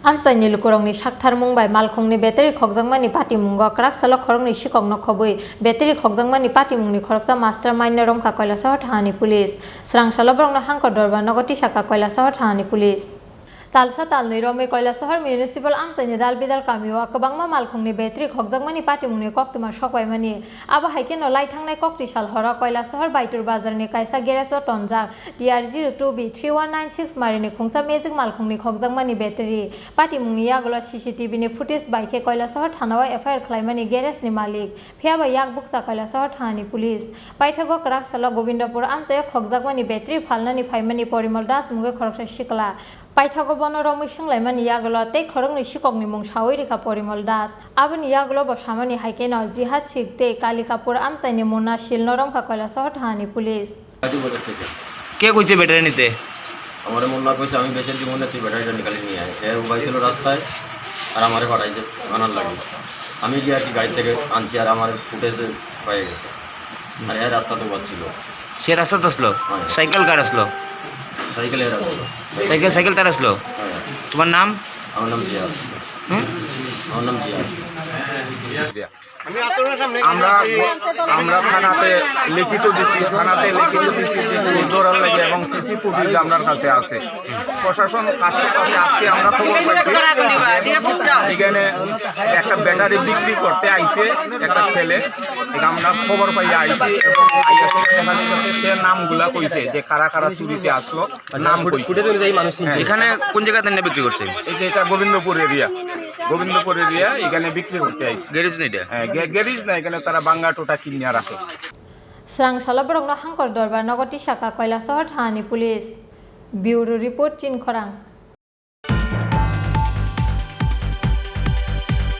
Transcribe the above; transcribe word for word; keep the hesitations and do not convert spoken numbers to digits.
Amchaini lukurokni saktharmung bai malkhungni battery khokjakmani patimungo kwrak salo khoroknwi sikokno khobwi battery khokjakmani patimungni khoroksa mastermind no romkha Kailasahar thani police. Srang salo borokno hangkor dorbar nogo tisakha Kailasahar thani police. Talsa talnwi romwi Kailasahar municipal amchaini dal bidal kamio kwbangma malkhungni battery khokjakmani patimungni koktwma sokpaimani. Abo hai kheno lai thangnai koktwi sal horo Kailasahar Baitur bazarni kaisa garage o tonjak T R zero two B three one nine six marini khungsa magic malkhungni khokjakmani battery. Patimungni yagulo C C T V ni footage bai khe Kailasahar thanao F I R khlaimani garage ni malik. Phiyaba yak bukcha Kailasahar thani police. Paithago kwrak salo Gobindapur amchaio khokjakmani battery phalnani phaimani Porimol Das mungwi khoroksa sikla. Paithago bono romwi swnglaimani yagulo tei khoroknwi sikokni mung saui rikha Porimol Das. Aboni yagulo bo samani hai kheno Jihad Sikh tei Kalikapur amchaini Munna Shil no romkha Kailasahar thani police. গাড়ি বজার থেকে। কে কইছে ব্যাটারি নিতে? আমার মোল্লা কইছে, "আমি বেচে দিব না, তুই ব্যাটারিটা নিকালি নিয়ে আয়।" এ উবাই ছিল রাস্তায়, আর আমারে পাঠাইছে আনার লাগি। আমি গিয়ে আর কি গাড়ি থেকে আনছি, আর আমার ফুটেজে হয়ে গেছে। আর এ রাস্তা তো ছিল। সে রাস্তাত আসলো? হ্যাঁ। সাইকেল কার আসলো? সাইকেল এর আসলো। সাইকেল, সাইকেল তার আসলো? হ্যাঁ। তোমার নাম? আমার নাম জিয়া। হুম? আমার নাম জিয়া। আমরা, আমরা থানাতে লিখিত দিছি, থানাতে লিখিত দিছি যে চুর ধরার লাগি এবং সিসি ফুটেজ আপনার কাছে আছে। প্রশাসন কাছে কাছে আজকে আমরা খবর পাইছি এখানে একটা ব্যাটারি বিক্রি করতে আইছে একটা ছেলে, এটা আমরা খবর পাইয়া আইছি এবং আইয়া সেটা দেখা যাচ্ছে সে নামগুলা কইছে যে কারা কারা চুরিতে আসলো, নাম কইছে। ফুটেজ অনুযায়ী মানুষ চিনছে। হ্যাঁ। এখানে কোন জায়গাতে এনে বিক্রি করছে? এই যে এটা গোবিন্দপুর এরিয়া, গোবিন্দপুর এরিয়া, এখানে বিক্রি করতে আইছে। গ্যারেজ না এটা? হ্যাঁ, গ্যা-, গ্যারেজ না, এখানে তারা বাঙ্গা টোটা কিনিয়া রাখে। Srang salo borokno hangkor dorbar nogo tisakha Kailasahar thani police. Bureau report, Chinkhorang.